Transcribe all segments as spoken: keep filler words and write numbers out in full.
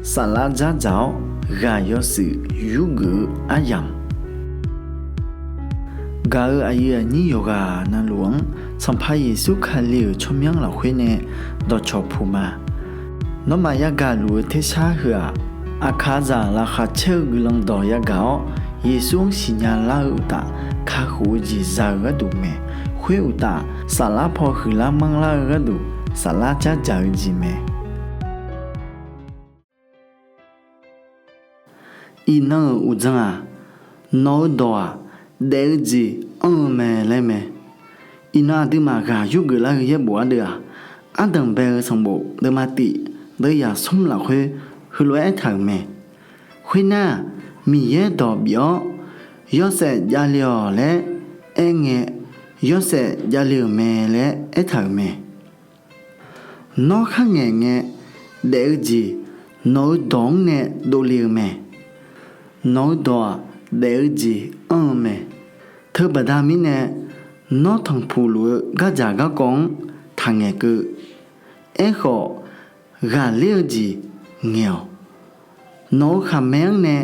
Saflar dzardzaq-awr ghaq yawshuif yurgeuf-eu aryamq, gaq-euq aqyuif aqnyir yawqghaq navluf-anr Sanqpaq Yeqsur Kali-euq tsawrmyanr lafkhoer nae dawqcawq puq ma. Nawmaf yagaq luf-eu tersar heu-aq, aqkaqzaq laqkhaq caer-eu guiqlanq dawq yagaq-awr, Yeqsur-anr siqnya lar-eu uqtaf, kakhof-eu jeq za-eu gharduq mae. Khoer uqtaf, saflar paw huiqlar manrlar-eu gharduq, saflar dzardzaq-eu jeq mae. Iqnan-euq uqdzan-aq, nawq-eu dawq-aq, daef-eu jeq anr-eu mae laer mae. Iqnan aqduimaf ghaq yurgeuf lar-eu yaerbof ardeuv-aq, Ardanq bae-eu sanqbof deuvma tif deuvyaq smr lafkhoer heulof-aer aertaq-euq mae. Khoernar-aq, Miqyaer dawq bif-awr, yawshaef javle-awq laer aerngae, yawshaef javle-euq mae laer aertaq-euq mae. Nawr kharngaeq ngae, daef-eu jeq nawq-eu dawq-anr nae dovle-eu mae. Nawq-eu dawq-aq, daef-eu jeq anr-eu mae. Teubaqda mirnae, nawr tanqpuq luf-eu gardzaq garkawv-anr taqngaeq keuv. Aerkhawf, ghaqler-eu jeq ngaeq-awq. Nawq-eu khaqmae-anr nae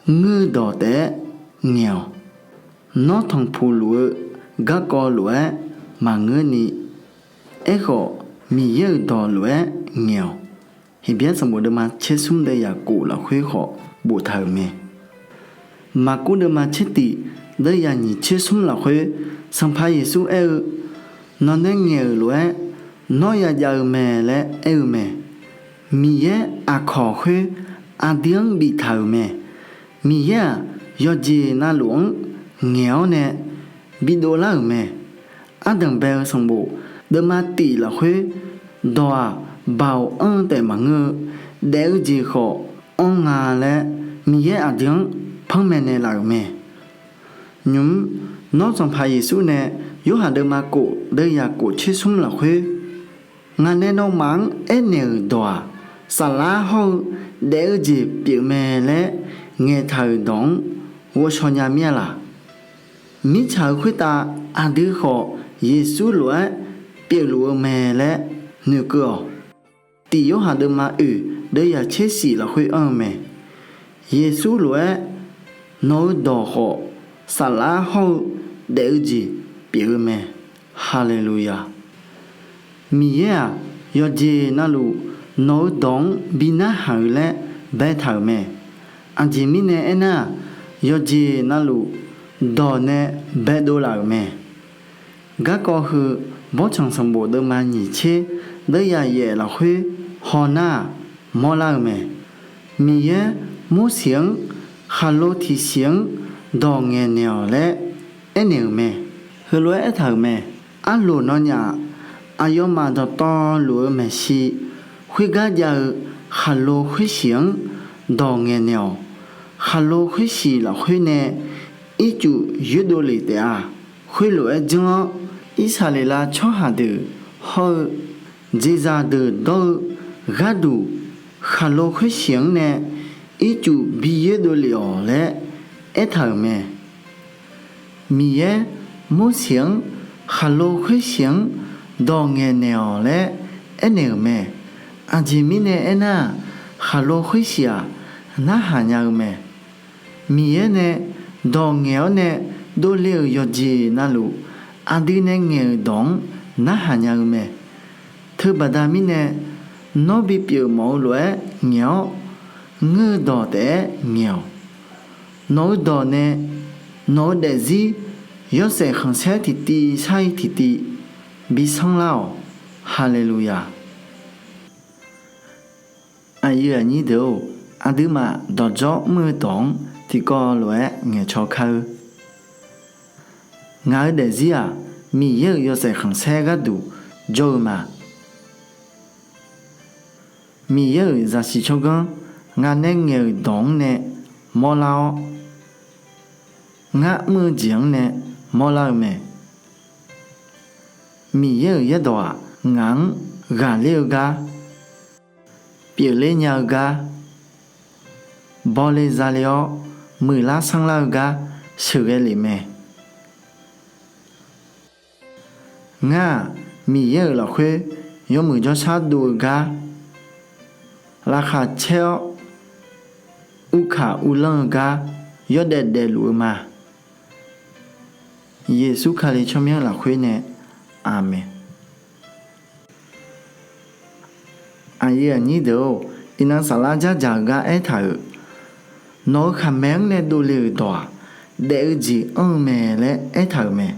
ngeur-eu dawq taef-aer ngaeq-awq. Nawr tanqpuq luf-eu garkawv lof-aer maqngeurni, aerkhawf, Miqyaer-euq dawq lof-aer ngaeq-awq. Heqbyaer sanqbof deuvma tsersmr deuvzaq kof lafkhoer khawf boftaq-euq mae. Maqkuv deuvma tsertif deuvzaq nyiq tsersmr lafkhoer, Sanqpaq Yeqsur aer-eu, Nawqnae ngaeq-euq lof-aer nawr yajav-eu mae laer aer-eu mae. Miqyaer aqkawq khoer aqdui-anr biftaq-euq mae. Miqyaer-aq, yawqjeq navluf-anr ngaeq-awr nae bidov lar-euq mae. Ardanq bae-eu sanqbof deuvma tif lafkhoer, dawq-aq, baoq anr-eu taef maqngeur-eu, daef-eu jeq khawf anr nga laer Miqyaer aqdui-anr panmaeq naeqlaf-euq mae. Nymq-mr, nawr Sanqpaq Yeqsur nae Yorhaq deuvma kof deuvzaq kof tsersmr lafkhoer, Ngaq nae nawmaf-anr aernaeq-euq dawq-aq, saflar hawr-eu daef-eu jeq pyeuf mae laer ngaeqtaq-euq dawq-anr ghovshaw nya mir-a laq? Mirtsaq-euq khoertav aqdui khawf Yeqsur lof-aer pyeufluf-eu mae laer noeqkeuv-awq. Tiq Yorhaq deuvma oeq deuvzaq tsershif lafkhoer anr-eu mae. Yeqsur lof-aer nawq-eu dawq khawf, saflar hawr-eu daef-eu jeq pyeuf-eu mae. Haleluya! Miqyaer-aq, yawqjeq navluf nawq-eu dawq-anr bi narhaq-eu laer baetaq-euq mae. Aqjeq mirnae aernar-aq, yawqjeq navluf dawq nae baedov laf-euq mae. Garkawv heu, Bawrtsanq sanqbof deuvma nyiq tser deuvzaq yaef lafkhoer hawnar-aq, mawrlar-eu mae. Miqyaer Morseq-anr khaqlo tiqsiq-anr dawq ngaeqnaeq-awq laer aernaeq-euq mae. Heulof-aer aertaq-euq mae. Arloq nawnyaf aqyawfmaf dawqtawvluf-eu maeqshi khoergar jav-eu khaqlo khoersiq-anr dawq ngaeqnaeq-awq. Khaqlo khoersiq lafkhoer nae ircuf yoerdov lef taef-a. Khoerlof-aer janr-awr, Irsaqleqlav tsawrhaq deuq hawr-eu jeqzaq deuq dawr-eu gharduq, khaqlo khoersiq-anr nae ircuf bi yoerdov lef-awq laer aertaq-euq mae. Miqyaer Morseq-anr khaqlo khoersiq-anr dawq ngaeqnaeq-awq laer aernaeq-euq mae. Aqjeq mirnae aernar-aq, khaqlo khoersiq-aq, narhaq nya-eu mae. Miqyaer nae dawq ngaeq-awr nae dovle-euq yawqjeq navluf, aqdui nae ngaeq-euq dawq-anr narhaq nya-eu mae. Teubaqda mirnae, nawr bipyeuf mawf-eu lof-aer ngaeq-awr, ngeur-eu dawq taef-aer ngaeq-awq. Nawq-eu dawq nae nawq-eu daefzir yawshaef khanqsaer tiqtiv sar-ir tiqtiv bi sanrlar-awq. Haleluya! Aqyuif aqnyir deuq-or, aqduimaf dawqdzawr mr-eu dawq-anr tiqkawv lof-aer ngaeqcaw kar-eur. Ngaq-eu daefzir-aq, Miqyaer-euq yawshaef khanqsaer gharduq jawr-eu ma. Miqyaer-euq zaqsiq tsawrganr ngaq nae ngaeq-euq dawq-anr nae mawrlar-awr, ngar mr-eu jeq-anr nae mawrlar-eu mae. Miqyaer-euq yaerdawq-aq, ngaq-anr ghaqler-eu gar, pyeufler nya-eu gar, bawle zale-awr muiqlar sanrlar-eu gar sheuqghae lef mae. Ngar-aq, Miqyaer-euq lafkhoer yawmuiq jawrshar dov-eu gar, laqkhaq caer-awr uvkaq uvlanr-eu gar yawdaef daefluf-eu ma. Yeqsur Kali tsawrmyanr lafkhoer nae, Aqmeq. Aqyuif aqnyir deuq-or, iqnan saflar dzardzaq-eu gar aertaq-euq, nawq-eu khaqmae-anr nae dovle-euq dawq-aq, daef-eu jeq anr-eu mae laer aertaq-euq mae.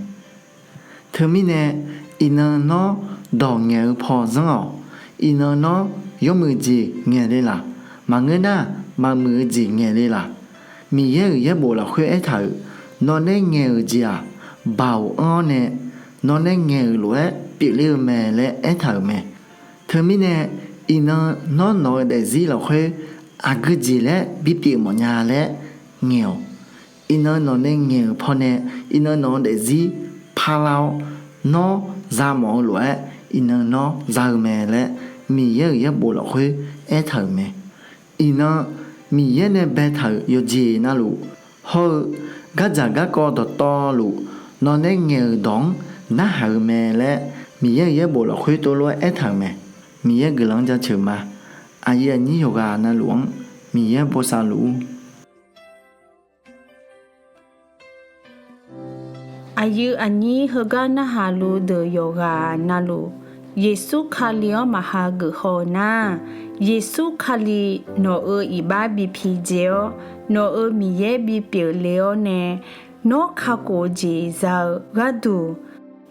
Teumirnae, iqnan nawr dawq ngaeq-eu paw zanr-awq. Iqnan nawr yawmuiq jeq ngaeq le laq? Maqngeur nar, maqmuiq-eu jeq ngaeq le laq? Miqyaer-euq yaerbof lafkhoer aertaq-euq, nawq nae ngaeq-euq jeq-aq, Baoq anr-awr nae nawq nae ngaeq-euq lof-aer pyeufler-eu mae laer aertaq-euq mae. Teumirnae, iqnan nawr nawq-eu daefzir lafkhoer aqgeu jeq laer bipyeuf mawfnya laer ngaeq-awq. Iqnan nawq nae ngaeq-euq pawnae, iqnan nawq-eu daefzir parlar-awr, nawr za mawf-eu lof-aer iqnan nawr za-eu mae laer Miqyaer-euq yaerbof lafkhoer aertaq-euq mae. Iqnan Miqyaer nae baetaq-euq yawqjeq navluf hawr-eu gardzaq garkawv dawqtawvluf nawq nae ngaeq-euq dawq-anr narhaq-eu mae laer Miqyaer-euq yaerbof lafkhoer tov lof-aer aertaq-euq mae. Miqyaer guiqlanq-anr jaceuq ma. Aqyuif aqnyir yawqghaq navluf-anr Miqyaer bosav luf-ur. Aqyuif aqnyir heugar narhaq luf deuq yawqghaq navluf, Yeqsur Kali-anr maqha geuf haw-eu nar, Yeqsur Kali nawq-euq iqbax bi pidzae-awr, nawq-euq Miqyaer bipyeuf le-awr nae, nawr kakhof-eu jeq za-eu gharduq,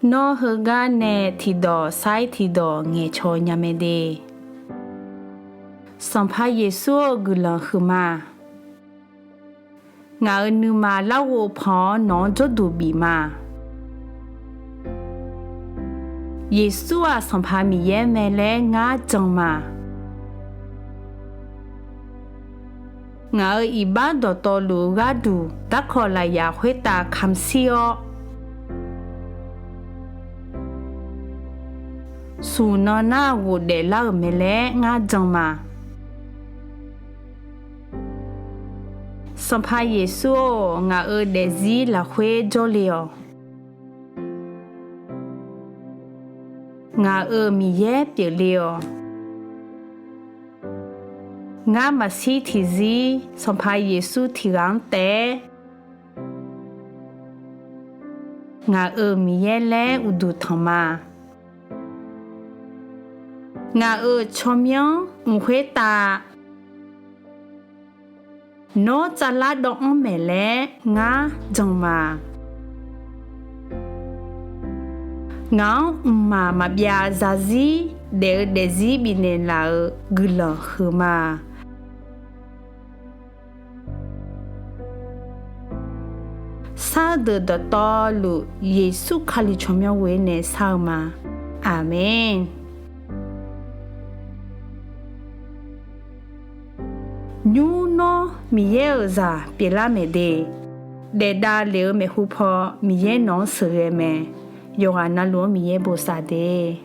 nawr heugar nae tiqdawq sair tiqdawq ngaeqcawq nya mae de. Sanqpaq Yeqsur-eu guiqlanq huiqma. Ngaq-euq nuima larghov pan-awr nawq-anr jawrduq bif ma. Yeqsur-aq Sanqpaq Miqyaer mae laer ngar jan ma. Ngaq-euq iqbax dawqtawvluf-eu gharduq darkawq lafyaq khoertav kamq shir-awr, smq nan nar ghofdaef lar-euq mae laer ngar jan ma. Sanqpaq Yeqsur-or, ngaq-euq daefzir lafkhoer jawrle-awq. Ngaq-euq Miqyaer pyeufle-awq. Ngar maqshir tiqzir Sanqpaq Yeqsur tiq ghaq-anr taef-aer ngaq-euq Miqyaer laer uqduq tanq ma. Ngaq-euq tsawrmyanr mq khoertav nawr tsavlar dawv-anr maeq laer ngar jan ma. Ngaq-anr mqmaq maqbyav zarzir daef-eu daefzir bifnaeq laf-euq guiqlanq huiqma. Sar-eu deuq dawqtawvluf Yeqsur Kali tsawrmyanr ghoer nae sar-eu ma. Aqmeq. Nymr nawr Miqyaer-euq zaq pyeuflar maeq de. Daefdav lef-eu maeqhu paw Miqyaer nawq-anr sheuqghae mae. Yawqghaq navluf-anr Miqyaer bosav de.